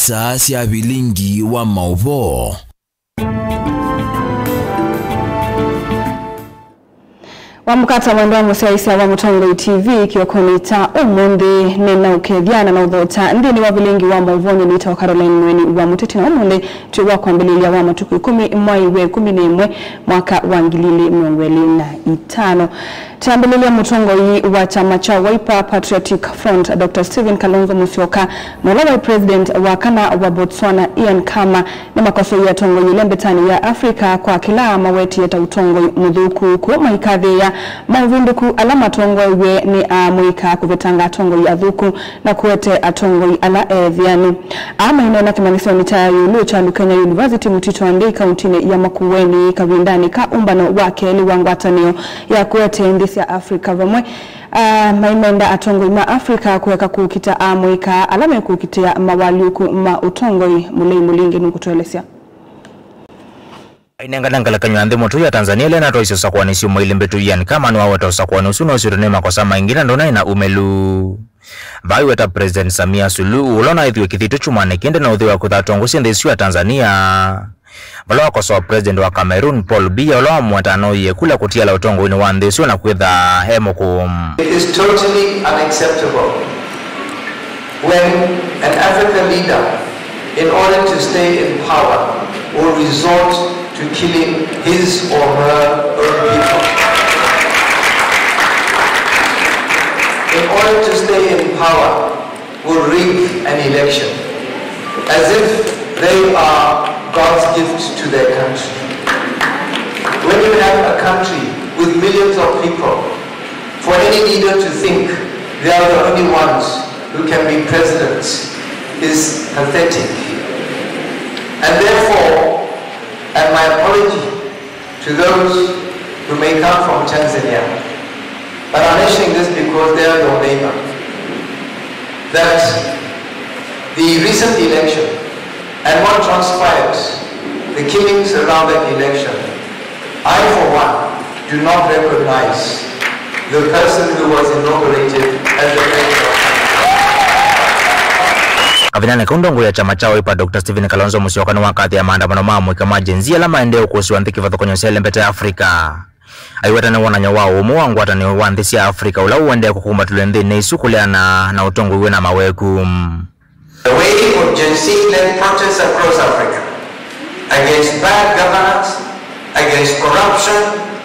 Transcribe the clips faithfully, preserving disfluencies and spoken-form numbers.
Saa sya vilingi wa maũvoo. Wamũkata mwendwa mũsyaĩĩsya wa Mũtongoi T V kĩokonĩ kya ũmũnthĩ, nĩnaũkethya na naũthokya nthĩnĩ wa vilingi wa maũvoo. Nĩnĩtawa Caroline Mweni wa Mũteti, na ũmũnthĩ twĩ wa kwambĩlĩlya wa matukũ ĩkũmi mwai wa ĩkũmi na ĩmwe mwaka wa ngili ilĩ mĩongo ĩlĩ na itano. Twambĩlĩlya, mũtongoi wa kyama kya Wiper Patriotic Front, Doctor Stephen Kalonzo Musyoka, na ũla waĩ president wa kana wa Botswana, Ian Khama, nĩmakosoie atongoi ĩlembetanĩ ya Africa kwa kĩla mawetie ta ũtongoi mũthũku, kũu maikathĩĩa maũvĩndũku ala matongoew'e nĩ amũika, kũvetanga atongoi athũku, na kũete atongoi ala eethĩani. Aa maineena kĩmanyĩsyonĩ kya ĩũlũ kya Lukenya University, Mũtitũ wa Ndei, kauntinĩ ya Makueni, kavindanĩ ka ũmbano wa kelĩ wa ngwatanĩo ya kũete nthĩ sya Africa vamwe. Aa maimenda atongoi ma Africa kũeka kũkita amũika ala mekũkitĩa mawalyũku ma ũtongoi. Mũlei Mũlingi nũkũtũelesya. Ainengane ngelekany'o ya nthĩ mũtũi ya Tanzania ĩla ĩnatwaisye ũsakũanĩ syumwa ilĩ mbĩtũ, Ian Khama nĩwaweta ũsakũanĩ ũsu nũsyĩtwe nĩ makosa maingĩ na ndũnaĩ na umĩlu. Vaiweta President Samia Suluhu, ũla ũnaĩthiwe kĩthitũ kyumwanĩ kĩĩ, ndenaũthĩwa kwĩtha atongosye nthĩ ĩsu ya Tanzania, vala wakosoa President wa Cameroon, Paul Biya, ũla wamũweta anoie kula kũtiala ũtongoinĩ wa nthĩ ĩsu na kwĩtha e mũkũũ. It is totally unacceptable when an African leader, in order to stay in power, will resort to killing his or her own people. In order to stay in power, will rig an election as if they are God's gift to their country. When you have a country with millions of people, for any leader to think they are the only ones who can be presidents is pathetic. And therefore, and my apology to those who may come from Tanzania, but I'm mentioning this because they are your neighbor, that the recent election and what transpired, the killings around that election, I for one do not recognize the person who was inaugurated as the president of Tanzania. Kavindanĩ kau, ndongoi ya kyama kya Wiper, Doctor Stephen Kalonzo Musyoka, nĩwakathĩa maandamano ma amũika ma Gen Z ala maendee ũkũsĩwa nthĩ kĩvathũkany'o sya ĩlembe ta Africa. Aiweta nĩ wonany'o wa ũmwe wa ngwatanĩo wa nthĩ sya Africa ũla ũendee kũkumbatĩlw'a nthĩnĩ ĩsu kũleana na ũtongoi wĩ na maweku. The wave of Gen Z-led protests across Africa against bad governance, against corruption,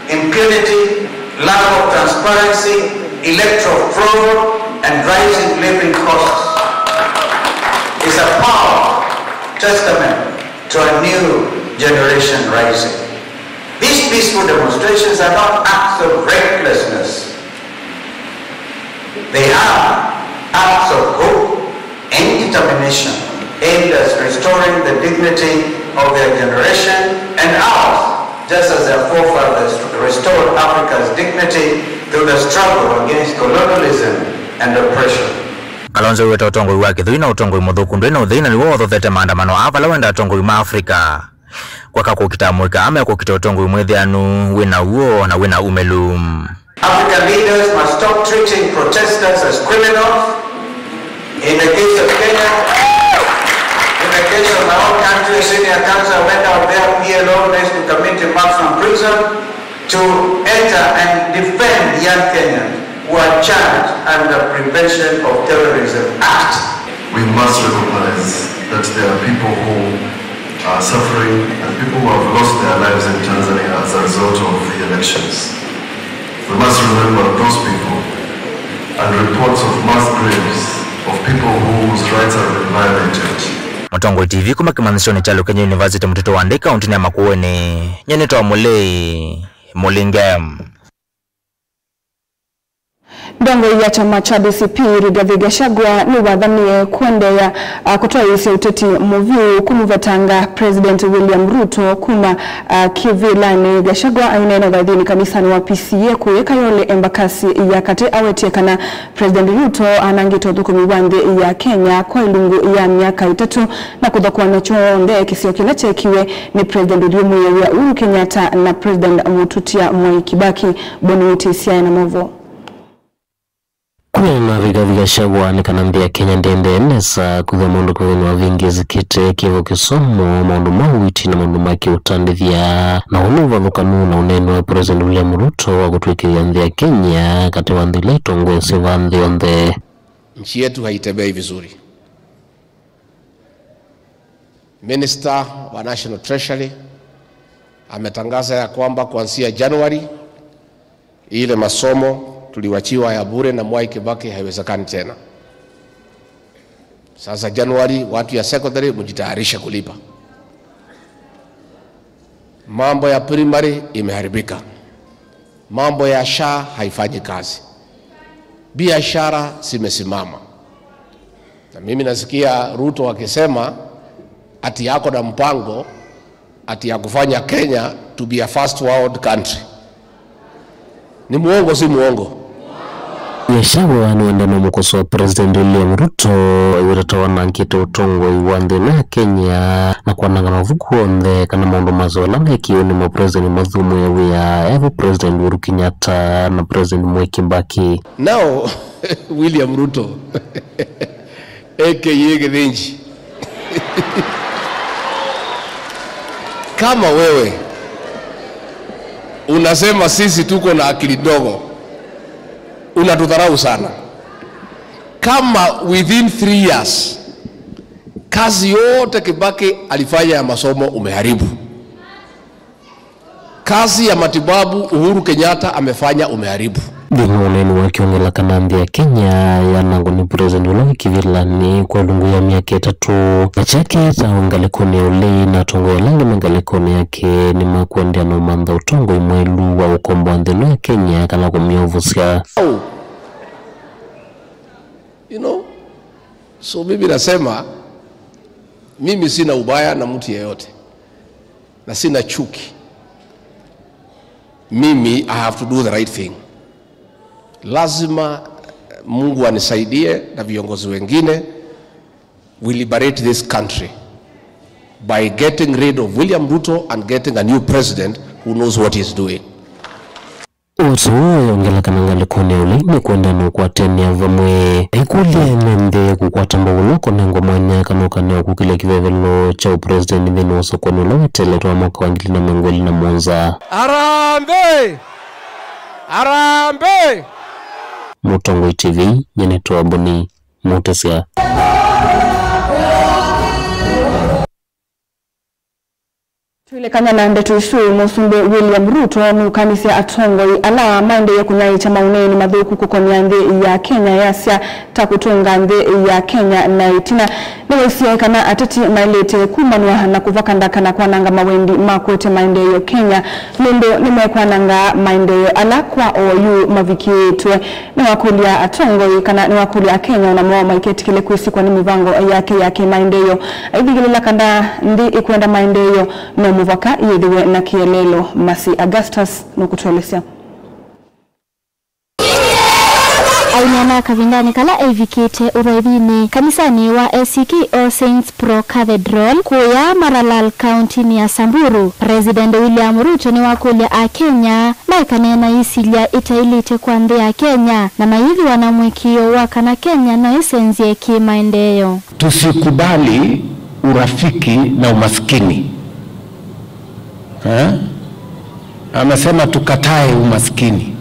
impunity, lack of transparency, electoral fraud, and rising living costs is a powerful testament to a new generation rising. These peaceful demonstrations are not acts of recklessness. They are acts of hope and determination aimed at restoring the dignity of their generation and ours, just as their forefathers restored Africa's dignity through the struggle against colonialism and oppression. Kalonzo aiweta ũtongoi wa kĩthũi na ũtongoi mũthũku ndwĩ na ũthei, na nĩw'o ũthothete maandamano aa vala wenda atongoi ma Africa kwaka kũkita amũika aa mekũkita ũtongoi mwĩthĩanu, wĩ na w'o, na wĩ na umĩlu. African leaders must stop treating protesters as criminals. In the case of Kenya, in the case of my own country, a senior counsel went out there, P L O, next to Kamiti Marks from prison, to enter and defend young Kenyans who are charged under Prevention of Terrorism Act. We must recognize that there are people who are suffering and people who have lost their lives in Tanzania as a result of the elections. We must remember those people and reports of mass graves of people whose rights have been violated. Mũtongoi T V kuma kĩmanyĩsyonĩ kya Lukenya University, Mũtitũ wa Ndei, kauntinĩ ya Makueni, nyie nĩtawa Mũlei Mũlinge. Ndongoi ya kyama kya D C P, Rigathi Gachagua, nĩwathanie kũendeea, a, kũtwaĩĩsya ũteti mũvyũ kũmũvetanga President William Ruto kuma, a, kĩvĩlanĩ. Gachagua aineena ũthaithinĩ kanisanĩ wa P C E A kũũ Kayole, Embakasi ya Katĩ, awetie kana President Ruto anangĩte ũthũkũmi wa nthĩ ya Kenya kwa ĩlungu ya myaka ĩtatũ na kũthokũanw'a kyonthe kĩseo kĩla kyekiwe nĩ President ũthyũmũĩe wĩa Uhuru Kenyatta na President mũtutya Mwai Kibaki. Boni Witi Siaya na maũvoo. Kwĩana na Rigathi Gachagua nĩ kana nthĩ ya Kenya ndĩendee nesa kwĩthĩwa maũndũ kũthĩnwa vingĩzĩkĩte, kĩvo kĩsomo, maũndũ ma ũiiti na maũndũ ma kĩũtandĩthya. Na ũũ nĩ ũvathũkanu na ũneeni wa President William Ruto wa kũtw'ĩkĩthya nthĩ ya Kenya katĩ wa nthĩ ila itongoesye vaa nthĩ yonthe. Nchi yetu haitembei vizuri. Minister wa National Treasury ametangaza ya kwamba kuanzia January, ile masomo tuliwachiwa ya bure na Mwai Kibaki haiwezekani tena. Sasa January, watu ya secondary mjitayarishe kulipa. Mambo ya primary imeharibika. Mambo ya SHA haifanyi kazi. Biashara zimesimama. Na mimi nasikia Ruto akisema ati ako na mpango ati ya kufanya Kenya to be a first world country. Ni muongo, si muongo? Gachagua nĩwendee na mũkoso wa President William Ruto, aiweta ta wanangĩte ũtongoi wa nthĩ ĩno ya Kenya na kwananga mavuku onthe kana maũndũ maseo ala mekiwe nĩ mapresident mathũmũe wĩa, evo President Uhuru Kenyatta na President Mwai Kibaki. Now, William Ruto, A K A Githinji. Kama wewe unasema sisi tuko na akili ndogo, unatudharau sana. Kama within three years, kazi yote Kibaki alifanya ya masomo umeharibu. Kazi ya matibabu Uhuru Kenyatta amefanya umeharibu. Nthĩnĩ wa ũneeni wake, ongela kana nthĩ ya Kenya yanangwa nĩ president ũla wĩ kĩvĩlanĩ kwa ĩlungu ya myaka ĩtatũ, na kyake ta ngalĩkonĩ ya ũlei na atongoi ala angĩ me ngalĩkonĩ yake nĩmakũendeea na ũmantha ũtongoi mwaĩlu wa ũkomboa nthĩ ĩno ya Kenya kana kũmyovosya. Oh. You know? So mimi nasema, mimi sina ubaya na mtu yeyote. Na sina chuki. Mimi, I have to do the right thing. Lazima, eh, Mungu anisaidie na viongozi wengine, we liberate this country by getting rid of William Ruto and getting a new president who knows what he's doing. Ũsu ũyongela kana ngalĩkonĩ ya ũlei nĩkũendeea na ũkwatĩanĩa vamwe. Aikũlya ene nthĩ kũkwata mbau ũla ũkũnengwa mwanya kana ũkanĩwa kũkĩlya kĩvevelo kya ũpresident nthĩnĩ wa ũsakũani ũla weteeletwe wa mwaka wa ngili na mĩongo ĩlĩ na mũonza. Harambee! Harambee! Mũtongoi T V, nyie nĩtawa Boni Mũtĩsya. Tũilekany'a na ndeto isu, Mũsumbĩ William Ruto nũkanisye atongoi ala maendee kũnyaĩĩkya maũneeni mathũku kũkonea nthĩ ya Kenya, easya ta kũtũnga nthĩ ya Kenya na ĩtina. Nĩwaisye kana ateti maĩlĩte kumanw'a na kũvakanda kana kwananga mawendi ma kũete maendeeo Kenya, nũndũ nĩmekwananga maendeeo ala kwa oyu mavikĩĩtwe. Nĩwakũlya atongoi kana nĩwakũlya Akenya o namo maiketĩkĩle kwĩsĩkwa nĩ mĩvango yake ya kĩmaendeeo. Aithingĩlĩla kana nthĩ ĩkwenda maendeeo, no mũvaka yĩthĩwe na kĩeleelo. Mercy Augustus nũkũtũelesya. Aineena kavindanĩ kala evikĩte ũthaithinĩ kanisanĩ wa A C K All Saints Pro Cathedral kũya Maralal, kauntinĩ ya Samburu, President William Ruto nĩwakũlya Akenya maekane na isilya itaĩlĩte kwa nthĩ ya Kenya, na mayĩthĩwa na mũĩkĩĩo wa kana Kenya no ĩsenzye kĩmaendeeo. Tusikubali urafiki na umaskini. Eh? Amesema tukatae umaskini.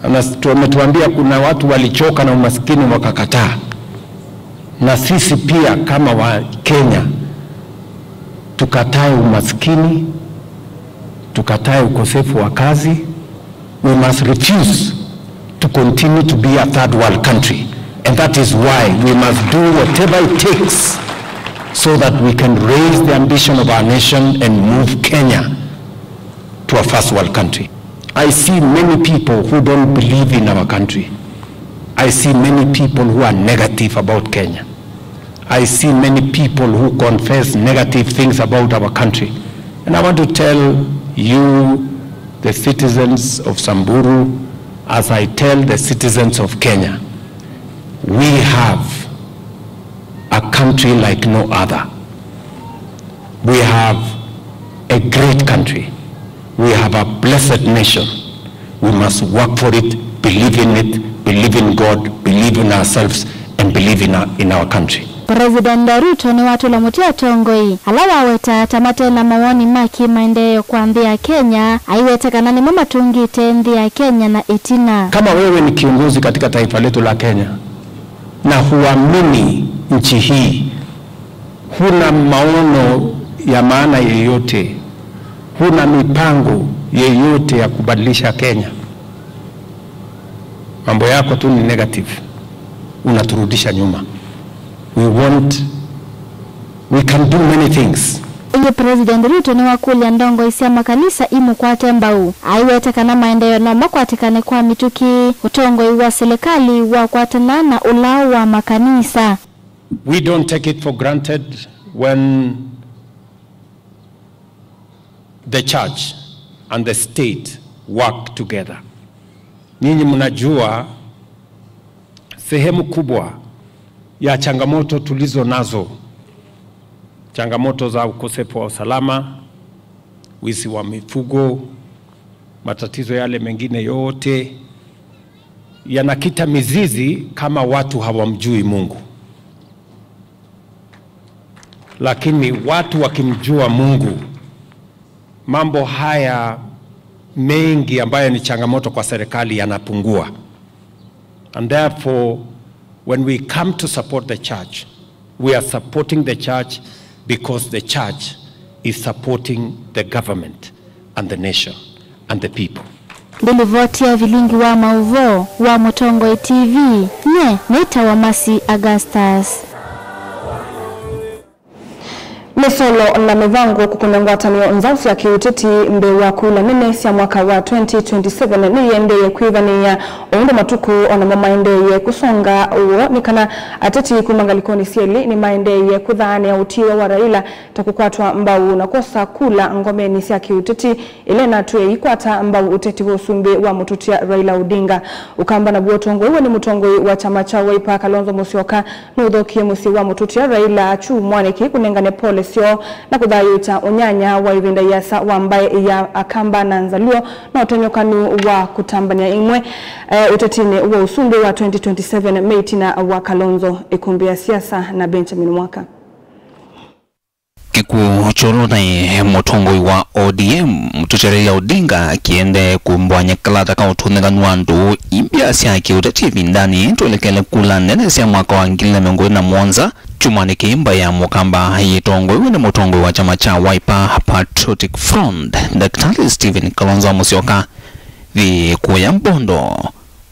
Anas-, ametuambia kuna watu walichoka na umaskini wakakataa. Na sisi pia kama wa Kenya, tukatae umaskini, tukatae ukosefu wa kazi. We must refuse to continue to be a third world country. And that is why we must do whatever it takes so that we can raise the ambition of our nation and move Kenya to a first world country. I see many people who don't believe in our country. I see many people who are negative about Kenya. I see many people who confess negative things about our country. And I want to tell you, the citizens of Samburu, as I tell the citizens of Kenya, we have a country like no other. We have a great country. We have a blessed nation. We must work for it, believe in it, Believe in God, believe in ourselves, and believe in our, in our country. President Ruto nĩwatũla mũtĩ atongoi ala waweta ta mate na mawoni ma kĩmaendeeo kwa nthĩ ya Kenya, aiweta kana nĩmo matũngĩte nthĩ ya Kenya na ĩtina. Kama wewe ni kiongozi katika taifa letu la Kenya na huamini nchi hii, huna maono ya maana yeyote, huna mipango yeyote ya kubadilisha Kenya, mambo yako tu ni negative, unaturudisha nyuma. We want, we can do many things. Ĩngĩ, President Ruto nĩwakũlya ndongoi sya makanisa imũkwate mbau. Aiweta kana maendeeo no makwatĩkane kwa mĩtũkĩ, ũtongoi wa silikalĩ wakwatana na ũla wa makanisa. We don't take it for granted when the church and the state work together. Nyinyi mnajua sehemu kubwa ya changamoto tulizo nazo, changamoto za ukosefu wa usalama, wizi wa mifugo, matatizo yale mengine yote yanakita mizizi kama watu hawamjui Mungu. Lakini watu wakimjua Mungu, mambo haya mengi ambayo ni changamoto kwa serikali yanapungua. And therefore, when we come to support the church, we are supporting the church because the church is supporting the government and the nation and the people. Ndilivoti ya vilingi wa maũvoo wa Mũtongoi T V, nye nĩtawa Mercy Augustus. Mĩsolo na mĩvango kũkũna ngwatanĩo nzaũ sya kĩũteti mbee wa kula nene sya mwaka wa twenty twenty-seven nĩyĩendee kwĩvanĩĩa, o ũndũ matukũ o namo maendeeie kũsonga ũo, nĩ kana ateti kuma ngalĩkonĩ syelĩ nĩmaendeeie kũthaanĩa ũtiĩwa wa Raila ta kũkwatwa mbau na kwosa kula ngomenĩ sya kĩũteti ĩla ĩnatw'e ĩikwata mbau ũteti wa ũsumbĩ wa mũtũtia Raila Odinga. Ũkamba naw'o ũtongoew'e nĩ mũtongoi wa kyama kya Wiper Kalonzo Musyoka nũthokie mũsyĩ wa mũtũtia Raila kyumwanĩ kĩĩ kũnengane pole syoo na kũthayũũkya ũnyanya wa ĩvinda ĩasa wa mbaĩ ya Akamba na Nzaluo na ũtonyokanu wa kũtambany'a imwe, eh, ũtetinĩ wa ũsumbĩ wa twenty twenty-seven me ĩtina wa Kalonzo. Ĩkũmbĩ ya siasa na Benjamin Mwaka. Kĩkw'ũ kyũlũ naĩ mũtongoi wa O D M, mũtũtia Raila Odinga, kĩendee kũmbwany'a kalata ka ũtũnĩkanu wa andũ imbya sya kĩũteti ĩvindanĩ twelekele kula nene sya mwaka wa ngili na mĩongo ĩlĩ na mũonza. Kyumwanĩ kĩĩ mbaĩ ya Mũkamba yĩtongoew'e nĩ mũtongoi wa kyama kya Wiper Patriotic Front, Daktari Stephen Kalonzo Musyoka, yĩkũya mbondo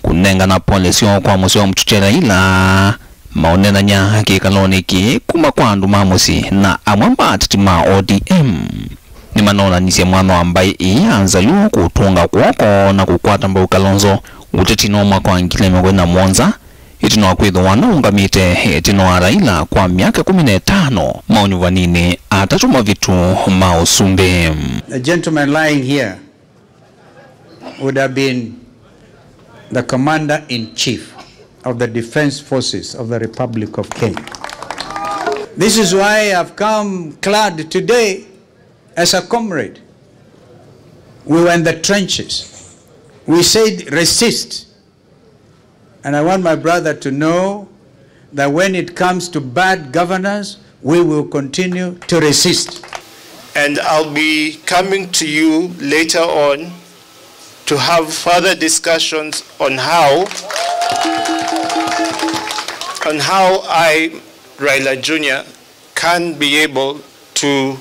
kũnengana pole syoo kwa mũsyĩ wa mũtũtia Raila. Maũneenany'a kĩkalonĩ kĩĩ kuma kwa andũ ma mũsyĩ na amwe ma ateti ma O D M nĩmanonanisye mwanya wa mbaĩ ĩĩ ya Nzaluo kũtũnga kw'oko na kũkwata mbau Kalonzo ũtetinĩ wa mwaka wa ngili na mĩongo ĩlĩ na mũonza, ĩtina wa kwĩthĩwa nũũngamĩte ĩtina wa Raila kwa myaka ĩkũmi na ĩtano maũnyuvaninĩ atatũ mavĩtu ma ũsumbĩ. The gentleman lying here would have been the commander-in-chief of the Defense Forces of the Republic of Kenya. This is why I've come clad today as a comrade. We were in the trenches. We said, "Resist." And I want my brother to know that when it comes to bad governance, we will continue to resist. And I'll be coming to you later on to have further discussions on how, on how I, Raila Junior, can be able to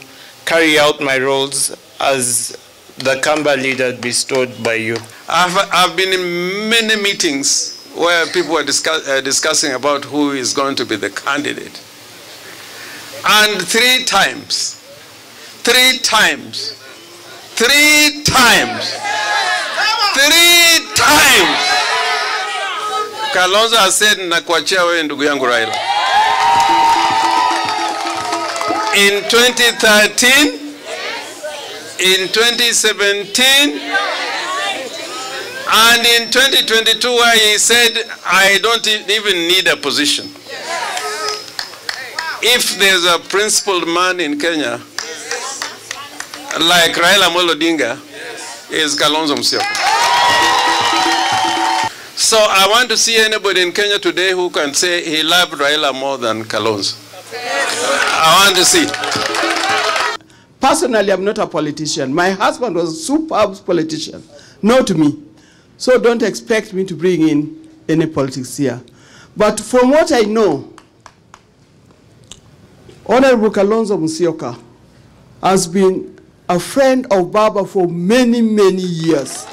carry out my roles as the Kamba leader bestowed by you. I've, I've been in many meetings where people were discuss-, uh, discussing about who is going to be the candidate. And three times, three times, three times, three times, Kalonzo has said, "Nakuachia wewe, ndugu yangu Raila." In twenty thirteen, in twenty seventeen, and in twenty twenty-two, where he said, "I don't e-, even need a position." If there's a principled man in Kenya like Raila Amolo Odinga, is Kalonzo Musyoka. So I want to see anybody in Kenya today who can say he loved Raila more than Kalonzo. I want to see. Personally, I'm not a politician. My husband was a superb politician, not me. So don't expect me to bring in any politics here. But from what I know, Honorable Kalonzo Musyoka has been a friend of Baba for many, many years.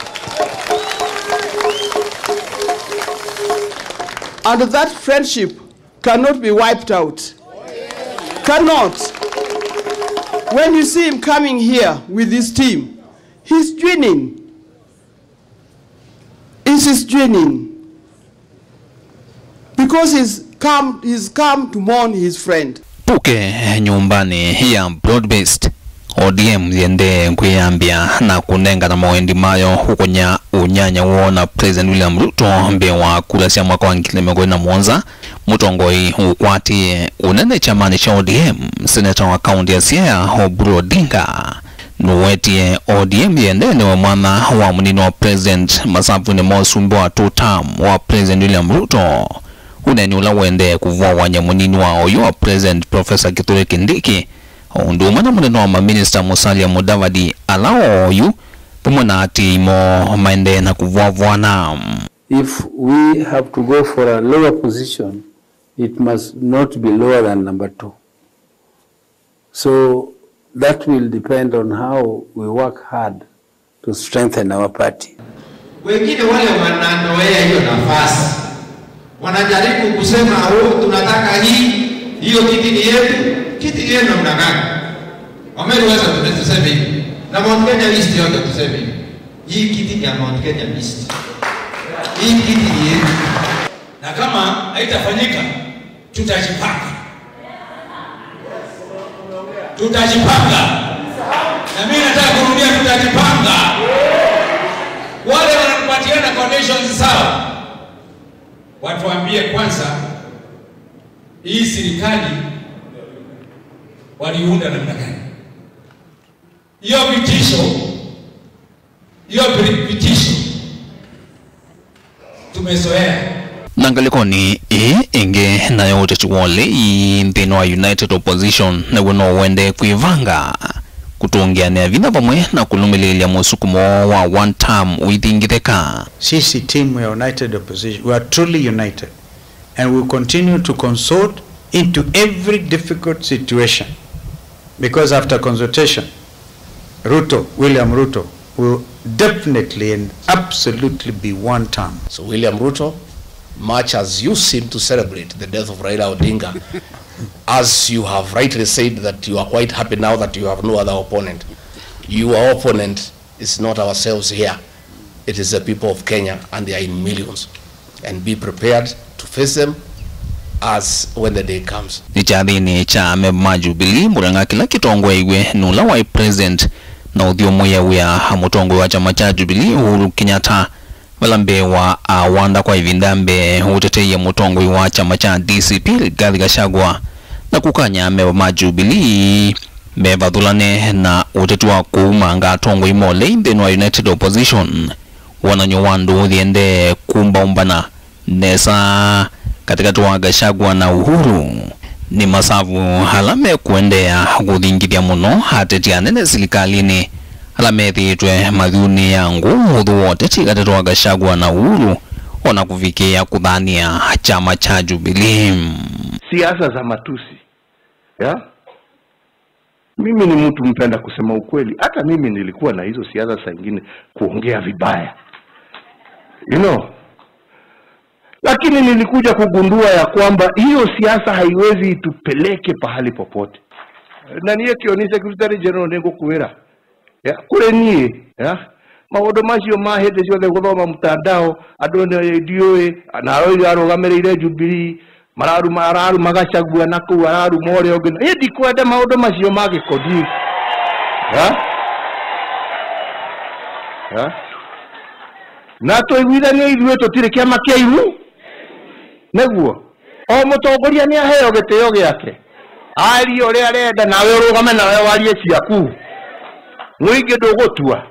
And that friendship cannot be wiped out. Cannot. When you see him coming here with his team, he's joining. It is joining. Because he's come, he's come to mourn his friend. Tuke nyũmbanĩ ya broad-based, O D M yĩendee kwĩyambĩa na kũnengana mawendi mayo ũkũnya ũnyanya woo na President William Ruto mbee wa kura sya mwaka wa ngili mĩongo ĩlĩ na mũonza. Mũtongoi ũkwatĩe ũnene kyamanĩ kya O D M, seneta wa kaunti ya Siaya, Oburu Odinga, nũwetie O D M yĩendee nĩwe mwana wa mũnini wa President masavunĩ ma ũsumbĩ wa two term wa President William Ruto. Ũneeni ũla ũendee kũvũavũany'a mũnini wa oyu wa President, Professor Kithure Kindiki, o ũndũ ũmwe na mũnene wa maminista Musalia Mudavadi, ala oyu vamwe na atiĩi moo maendee na kũvũavũana. If we have to go for a lower position, it must not be lower than number two. So that will depend on how we work hard to strengthen our party. Wengine wale wanandoea hiyo nafasi, wanajaribu kusema, "Oh, tunataka hii, hiyo kiti ni yetu." Kiti ni yenu namna gani? Wameru West tuseme hivi, na Mount Kenya East yote tuseme hivi, "Hii kiti ni ya Mount Kenya East. Hii kiti ni yetu." Na kama haitafanyika, tutajipanga. Tutajipanga. Na mimi nataka kurudia, tutajipanga. Wale wanatupatiana conditions sawa, watuambie kwanza, hii serikali waliunda namna gani? Hiyo vitisho, hiyo vitisho tumezoea. Na ngalĩkonĩ ĩĩ ĩngĩ, nayo ũteti wa ũlei nthĩnĩ wa United Opposition naw'o no ũendee kwĩvanga kũtũngĩanĩa vinya vamwe na kũlũmĩlĩĩlya mũsukumo wa one term ũithingithĩka. Sisi timu ya United Opposition, we are truly united. And we continue to consult into every difficult situation, because after consultation, Ruto, William Ruto, will definitely and absolutely be one term. So William Ruto, much as you seem to celebrate the death of Raila Odinga, as you have rightly said that you are quite happy now that you have no other opponent, your opponent is not ourselves here. It is the people of Kenya, and they are in millions. And be prepared to face them as when the day comes. Nĩ kyathĩnĩ kya amemba ma Jubilee, mũthenya kĩla kĩtongoeiw'e nĩ ũla waĩ president na ũthyũmũĩe wĩa mũtongoi wa kyama kya Jubilee, Uhuru Kenyatta, vala mbee wa awanda kwa ĩvinda mbee ũteteie mũtongoi wa kyama kya D C P, Rigathi Gachagua, na kũkany'a amemba ma Jubilee mevathũlane na ũteti wa kũumanga atongoi ma ũlei nthĩnĩ wa United Opposition. Wonany'o wa ndũũ yĩendee kũmbaũmbana nesa katĩkatĩ wa Gachagua na Uhuru. Nĩ masavu ala mekũendeea kũthingithya mũno ateti anene silikalĩnĩ ala methĩĩtwe mathyũnĩĩa ngũũ ũthũ wa ũteti katĩkatĩ wa Gachagua na Uhuru, o na kũvikĩĩa kũthanĩa kyama kya Jubilee. Siasa za matusi. Yeah? Mimi ni mtu mpenda kusema ukweli. Hata mimi nilikuwa na hizo siasa saa ingine kuongea vibaya. You know? Lakini nilikuja kugundua ya kwamba hiyo siasa haiwezi itupeleke pahali popote. Na niye kĩo nĩ Secretary General nĩngũkwĩra. Ya, kũrĩ niĩ, ya. Maũndũ macio ma hĩndĩ ciothe gũthoma mtandao, andũ nĩ ndiũĩ, na arũgamĩrĩire Jubilee, Mararuma, araruma Gachagua na kũu, araruma ũrĩa ũngĩ. Niĩ ndikwenda maũndũ macio ma gĩkoni. Ha? Ha? Na tũiguithanie ithuĩ tũtirĩ kĩama kĩa iru. Nĩguo. O mũtongoria nĩ aheo gĩtĩo gĩake. Arie ũrĩa arenda, nawe ũrũgame nawe warie ciaku. Mũingĩ ndũgũtua.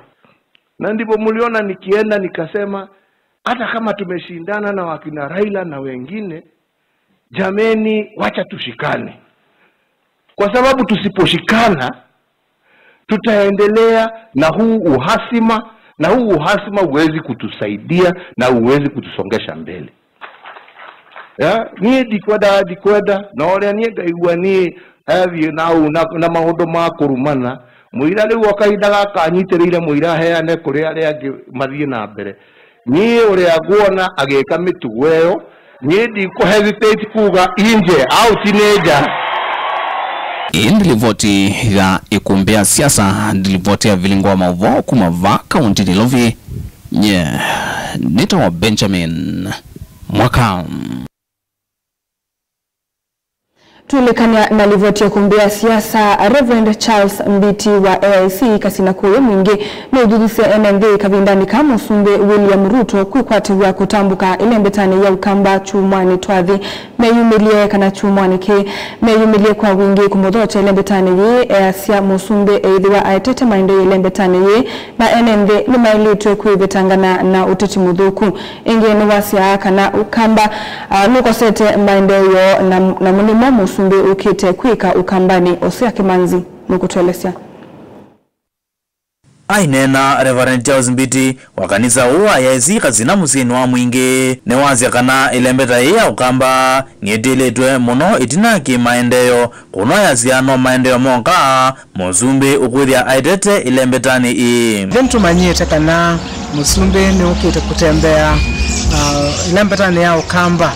Na ndipo mliona nikienda nikasema, hata kama tumeshindana na wakina Raila na wengine, jameni, wacha tushikane. Kwa sababu tusiposhikana, tutaendelea na huu uhasima, na huu uhasima huwezi kutusaidia na huwezi kutusongesha mbele. Ya, niĩ ndikwenda, ndikwenda, na ũrĩa niĩ ngaigua niĩ athiĩ na ũu na, na maũndũ ma kũrumana, mũira rĩu o kahinda gaka anyitĩrĩire mũira aheane kũrĩ arĩa angĩ mathiĩ na mbere. Niĩ ũrĩa nguona agĩka mĩtugo ĩyo, niĩ ndikũ hesitate kuga inje au ti nĩ nja. Ĩĩ nĩ livoti ya ĩkumbĩ ya siasa, nĩ livoti ya vilingo wa maũvoo kuma vaa kaunti Nairobi. Nye nĩtawa Benjamin Mwaka. Tũilĩkany'a na livoti ya ĩkumbĩ ya siasa, Reverend Charles Mbiti wa A I C Kasina Kũya Mwingĩ nũthuthusye ene nthĩ kavindanĩ ka Mũsumbĩ William Ruto kwĩkwatĩw'a kũtambũka ĩlembetanĩ ya Ũkamba kyumwanĩ twathi. Meyumĩlye kana kyumwanĩ kĩĩ, meyumĩlye kwa wingĩ kũmũthokya ĩlembetanĩ yĩĩ, easya Mũsumbĩ eĩthĩwa aetete maendeeo ĩlembetanĩ yĩĩ, na ene nthĩ nĩmaĩlĩtwe kwĩvetangana na ũteti mũthũku. Ĩngĩ nĩwasyaa kana Ũkamba, ah, nũkosete maendeeo na, na nĩmo Mũsumbĩ ũkĩte kwĩka Ũkambanĩ. Osea Kĩmanzi nũkũtũelesya. Aineena, Reverend Charles Mbiti wa kanisa ũũ wa A I C Kasina mũsyĩnĩ wa Mwingĩ nĩwasya kana ĩlembeta yĩĩ ya Ũkamba nĩĩtĩlĩtwe mũno ĩtina kĩ-maendeeo. Kũno ayasya no maendeeo moka Mũsumbĩ ũkwĩthĩa aetete ĩlembetanĩ ĩĩ. Ĩndĩ nĩtũmanyĩte kana Mũsumbĩ nĩũkĩte kũtembea, ah, ĩlembetanĩ ya Ũkamba,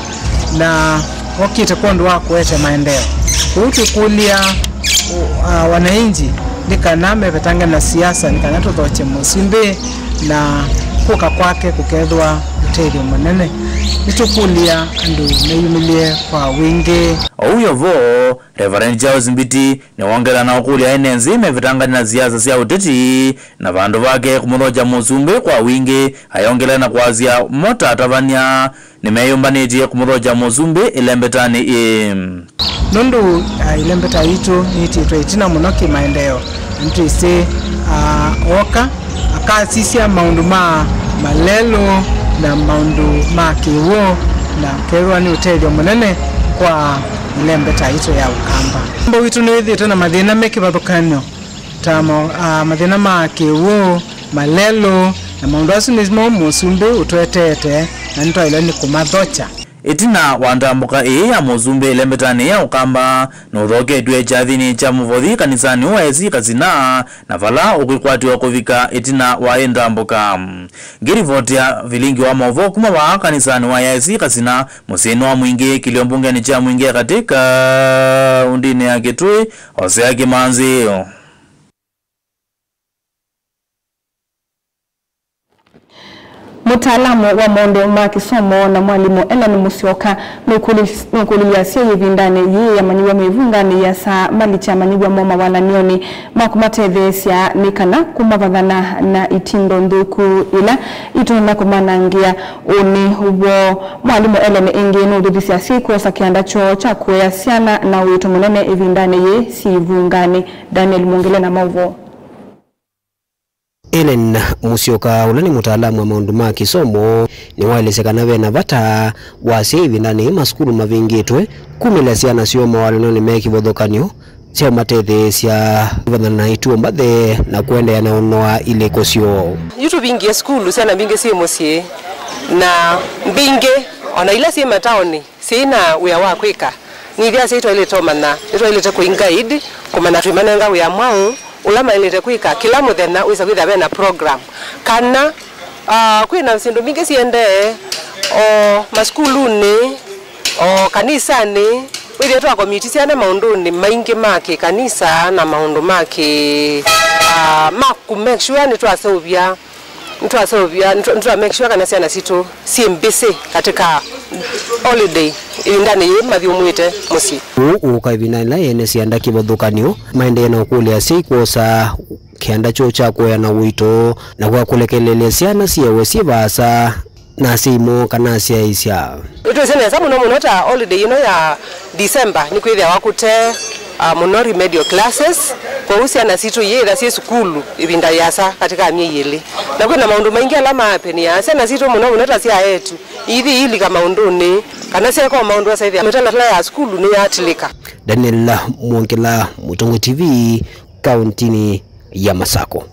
na okĩte kwondũ wa kũete maendeeo. Kwoou twĩkũlya, ah, wananchi nĩ kana mevetange na siasa, nĩ kana tũthokye Mũsumbĩ na kũka kwake kũkethwa ũtethyo mũnene. Nĩtũkũlya andũ meyumĩlye kwa wingĩ. Oou yo vo, Reverend Charles Mbiti nĩwongela na ũkũlya ene nthĩ mevetangane na siasa sya ũteti, na vandũ vake kũmũthokya Mũsumbĩ kwa wingĩ, ayongela na kwasya mo ta atavany'a nĩmeyũmbanĩtye kũmũthokya Mũsumbĩ ĩlembetanĩ ĩĩ. Nũndũ, ah, ĩlembeta yitũ nĩtĩtwe ĩtina mũno kĩ-maendeeo, na nĩtwĩsĩ, ah, oka akasisya maũndũ ma malelũ na maũndũ ma kĩw'ũ, na kethĩwa nĩ ũtethyo mũnene kwa ĩlembeta yitũ ya Ũkamba. Ũkamba witũ nĩwĩthĩĩtwe na mathĩna me kĩvathũkany'o ta ma-, ah, mathĩna ma kĩw'ũ, malelũ, na maũndũ asu nĩmo Mũsumbĩ ũtũeteete, na nĩtwaĩlwe nĩ kũmathokya. Ĩtina wa ndambũka ĩĩ ya Mũsumbĩ ĩlembetanĩ ya Ũkamba, nũthoketw'e kyathĩnĩ kya mũvothi kanisanĩ wa A I C Kasina, na vala ũkwĩkwatĩwa kũvika ĩtina wa ĩ ndambũka. Ngĩlivotia vilingi wa maũvoo kuma vaa kanisanĩ wa A I C Kasina, mũsyĩnĩ wa Mwingĩ, kĩlio mbungenĩ kya Mwingĩ ya Katĩ, kaũndĩnĩ ya Kitui, Osea Kĩmanzi. Mũtaalamu wa maũndũ ma kĩsomo na mwalimũ Ellen Musyoka nũkũlĩ-, nũkũlilye asyai ĩvindanĩ yĩĩ amanyĩw'a me ĩvunganĩ yĩasa malikye amanyĩw'a moo mawalany'onĩ ma kũmatetheesya nĩ kana kũmavathana na itindo nthũku ila itonya kũmanangĩa ũnĩ woo. Mwalimũ Ellen ĩngĩ nũthũthisye asyai kwosa kĩanda kyoo kya kũea syana na ũito mũnene ĩvindanĩ yĩĩ syĩ ĩvunganĩ. Daniel Mwongele na maũvoo. Ellen Musyoka, ũla nĩ mũtaalamu wa maũndũ ma kĩsomo, nĩwaelesya kana ve na vata wa asyai ĩvindanĩ yĩĩ masukulu mavingĩtwe kumĩlya syana syoo mawalany'onĩ me kĩvathũkany'o kya ũmatetheesya kũvathana na ituo mbathe na kũendeea na ũnoa ilĩko syoo. Yu tũvingĩe sukulu, syana mbingĩ syĩ mũsyĩ, na mbingĩ o na ila syĩ mataoni syĩ na wĩa wa kwĩka. Nĩthĩa asyai twaĩlĩte ũmanya, nĩtwaĩlĩte kũi guide, kũmanya twĩmanenga wĩa mwaũ ũla maĩlĩte kwĩka kĩla mũthenya, wĩsa kwĩthĩa ve na program. Kana, ah, kwĩ na syĩndũ mbingĩ siendee, o masukulunĩ, o kanisanĩ, wĩthĩe twakomiti syana maũndũnĩ maingĩ ma kĩkanisa na maũndũ ma kĩ, ah, ma kũ make sure nĩtwaseũvya Nĩtwaseũvya, nĩtwa, nĩtwa make sure kana syana sitũ syĩ mbĩsĩ katika holiday ĩvindanĩ yĩĩ mathyũmũĩte mũsyĩ. Ũũ ũũka ĩvindanĩ yĩla ene syanda kĩvathũkany'o maendee na ũkũlya asyai kwosa kĩanda kyoo kya kũea na ũito na kwa kũlekelelya syana syewe syĩ vaasa na asyai moo kana asyaĩĩsya. Nĩtwĩsĩ nesa mũno mũno ta holiday ĩno ya December nĩkwĩthĩawa kũte, ah, mũno remedial classes, Ũu syana sitũ iyĩtha syĩ sukulu ĩvinda yĩasa katĩ ka myei ĩlĩ. Na kwĩna maũndũ maingĩ ala maapenia syana sitũ mũno mũno ta sya eĩtu. Ithi ilika maũndũnĩ, kana syeka o maũndũ asaithĩa mĩtalatala ya sukulu nĩyatilĩka. Daniel Mwongela, Mũtongoi T V, kauntinĩ ya Masako.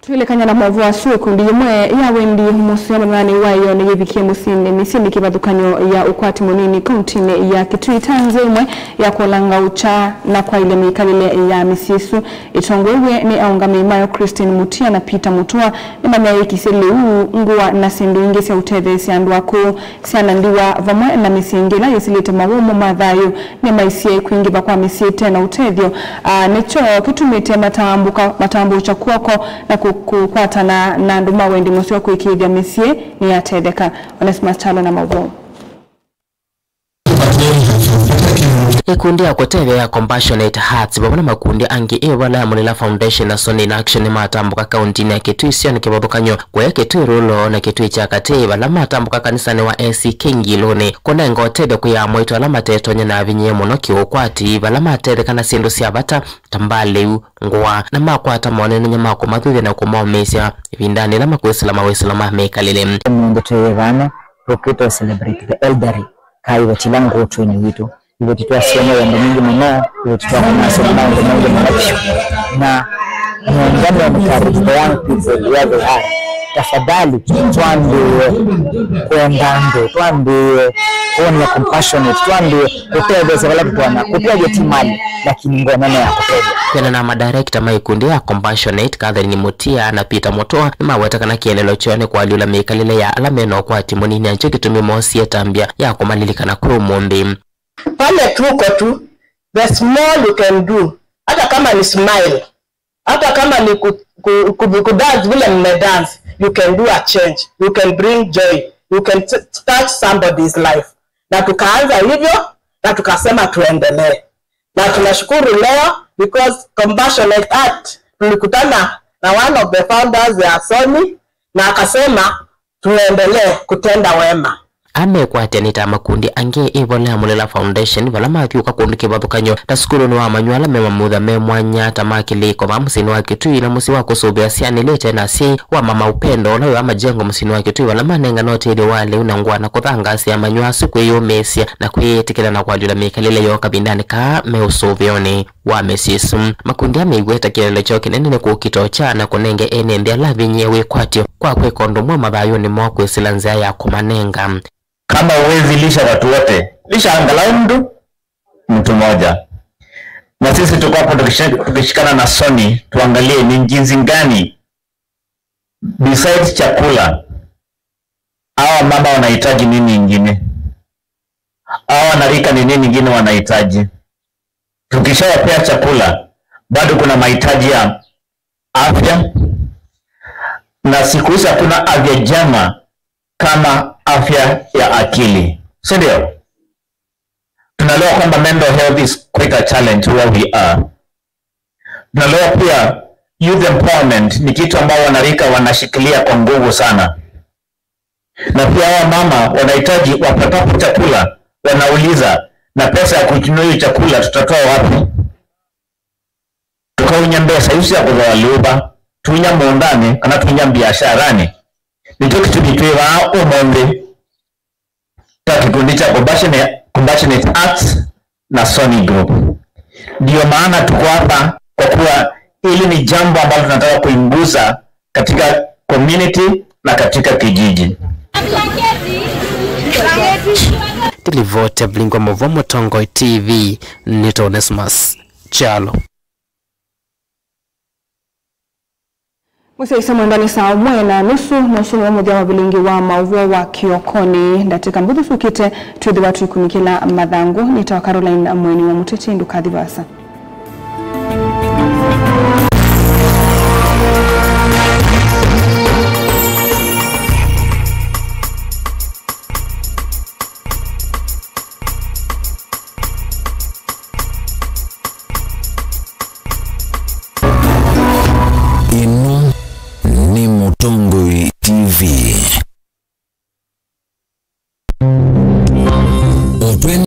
Twĩlekany'a na maũvoo asu, ĩkundi yĩmwe ya wendi mũseo mũthenyanĩ wa ĩoo nĩyĩvikie mũsyĩnĩ mĩsyĩnĩ kĩvathũkany'o ya ũkwati mũnini kauntinĩ ya Kitui ta nzĩa ĩmwe ya kũlanga ũkya na kwaĩlya mĩkalĩle ya mĩsyĩ ĩsu. Ĩtongoew'e nĩ aũngamĩi mayo Christine Mutia na Peter Mutua, nĩmaneekisye lĩu, ngũa na syĩndũ ingĩ sya ũtetheesya andũ akũũ, syana ndiwa, vamwe na mĩsyĩ ĩngĩ ĩla yĩsilĩte mawũmũ ma thayũ. Nĩmaisye kwingĩva kwa mĩsyĩ ĩte na ũtethyo, a, nĩkyo kĩtumĩte matambũka, matambũũkya kw'oko na kũ-, kũkwatana na andũ ma wendi mũseo kũĩkĩĩthya mĩsyĩ nĩyatetheka. Onesmus Kyalo na maũvoo. Ĩkundi ya kũtethya ya Compassionate Hearts vamwe na makundi angĩ ĩ vala ya Mulila Foundation na Sony in Action nĩmatambũka kauntinĩ ya Kitui syonĩ kĩvathũkany'o kũya Kitui Rural na Kitui kya Katĩ, vala matambũka kanisanĩ wa A C K Ngilũnĩ kũnenga ũtethyo kwĩ amwaitũ ala matetonya na avinyĩe mũno kĩũkwati, vala matetheka na syĩndũ sya vata ta mbaa lĩu, ngũa, na makwata monenenya ma kũmathuthya na kũmaũmĩĩsya ĩvindanĩ yĩla makwĩsĩla mawĩsĩlo ma mĩkalĩle. Ũmũnthĩ twĩ vano, tũkĩte celebrate the elderly, ka iveti ila ngũtwĩnĩ witũ. Iveti twasyonya wendo mwingĩ mũno, iveti twakũnasya na maũndũ maingĩ mũno vyũ. Na nĩenda nĩ encourage the young people where they are. Tafadhali, twambĩĩe kwenda andũ, twambĩĩe kwonea compassionate, twambĩĩe kũtetheesya vala tũtonya, kũtethya ti mali, lakini ngoo nene ya kũtethya. Kwĩanana na madirector ma ikundi ya Compassionate, Catherine Mutia na Peter Mutua, nĩmaweta kana kĩeleelo kyoo nĩ kũalyũla mĩkalĩle ya ala mena ũkwati mũnini, na nĩkyo kĩtumi moosie ĩtambya ya kũmalilikana kwĩ ũmũnthĩ. Pale tuko tu, the small you can do, hata kama ni smile, hata kama ni ku, ku, ku, ku dance vile mme dance, you can do a change, you can bring joy, you can t-, touch somebody's life. Na tukaanza hivyo, na tukasema tuendelee. Na tunashukuru leo because Compassionate Heart tulikutana na one of the founders ya Sony, na akasema tuendelee kutenda wema. Amekwatya nĩ ta makundi angĩ ĩvola ya Mulila Foundation, vala mathyũka kũndũ kĩvathũkany'o ta sukulunĩ wa manyũ ala me mamutha me mwanya ta ma kĩlĩko vaa mũsyĩnĩ wa Kitui na mũsyĩ wa kũsũvĩa syana ila ite na asyai wa Mama Upendo ũla wĩ vaa Majengo mũsyĩnĩ wa Kitui, vala manengana ũtethyo wa lĩu na ngũa na kũthangaasya manyũ asu kwĩyũmĩĩsya na kwĩyĩtĩkĩla na kũalyũla mĩkalĩle yoo kavindanĩ kaa me ũsũvĩonĩ wa mĩsyĩ ĩsu. Makundi aa meiweta kĩeleelo kyoo kĩnene nĩ kũkita ũkya na kũnenge ene nthĩ ala avinyĩe wĩkwatyo kwa kwĩka ũndũ ũmwe mathayũnĩ moo kwĩsĩla nzĩa ya kũmanenga. Kama huwezi lisha watu wote, lisha angalau mtu, mtu mmoja. Na sisi tuko hapo tukishi-, tukishikana na Sony, tuangalie ni jinsi gani besides chakula, hawa mama wanahitaji nini ingine? Hawa wanarika ni nini ingine wanahitaji? Tukishawapea chakula, bado kuna mahitaji ya afya, na siku hizi hakuna afya njema kama afya ya akili, si ndio? Tunaelewa kwamba mental health is quite a challenge where we are. Tunaelewa pia youth empowerment ni kitu ambao wanarika wanashikilia kwa nguvu sana. Na pia hawa mama wanahitaji wapatapo chakula, wanauliza, "Na pesa ya kununua hiyo chakula tutatoa wapi?" Tũkaumya mbesa isu sya kũthooa lyũmba, tunya mũũndanĩ, kana tunya mbiasharanĩ. Nĩkyo kĩtumi twĩ vaa ũmũnthĩ ta kĩkundi kya Compassionate, Compassionate Hearts na Sony Group. Ndiyo maana tuko hapa, kwa kuwa hili ni jambo ambalo tunataka kuigusa katika community na katika kijiji. Tilivoti ya Mlingwa Mũvwa, Mũtongoi T V, nĩ Onesmus Kyalo. Mũsyaĩĩsya mwendwa, nĩ saa ũmwe na nusu, na ũsu nĩw'o mũthya wa vilingi wa maũvoo wa kĩokonĩ. Ndatĩka mbũthũ syũkĩte, twĩthĩwa tũikunĩkĩla mathangũ. Nĩtawa Caroline Mweni wa Mũteti, ndũkathi vaasa.